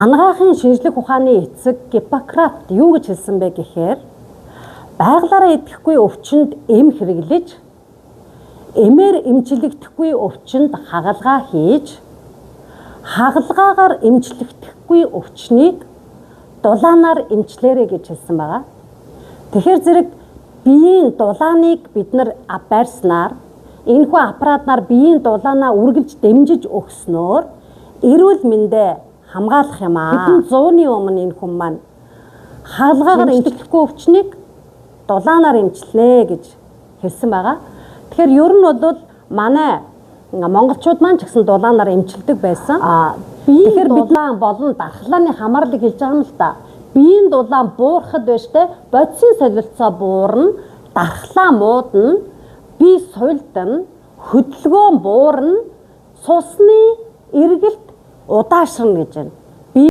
Анагаахын шинжлэх ухааны эцэг Гиппократ юу гэж хэлсэн бэ гэхээр байглаараа идэхгүй өвчнөд эм хэрэглэж, эмээр эмчлэгдэхгүй өвчнөд хагалгаа хийж, хагалгаагаар эмчлэгдэхгүй өвчнийг дулаанаар эмчлээрэй гэж хэлсэн байгаа. Тэгэхээр зэрэг биеийн дулааныг бид нар барьснаар, энэхүү аппаратнаар биеийн дулаанаа үргэлж дэмжиж өгснөөр эрүүл мэндээ хамгаалах юм аа. Хэдэн зууны өмнө энэ хүн маань хагалгаагаар эмчлэхгүй өвчнийг дулаанаар эмчлэнэ гэж хэлсэн байгаа. Тэгэхээр ер нь бол манай монголчууд маань ч гэсэн дулаанаар эмчилдэг байсан. Тэгэхээр биеийн болон дархлааны хамаарлыг хэлж байгаа юм л да. Биеийн дулаан буурахад байж тэ бодисын солилцоо буурна, дархлаа муудна, бие суйлдана, хөдөлгөөн буурна, цусны эргэлт удаашрна гэж байна.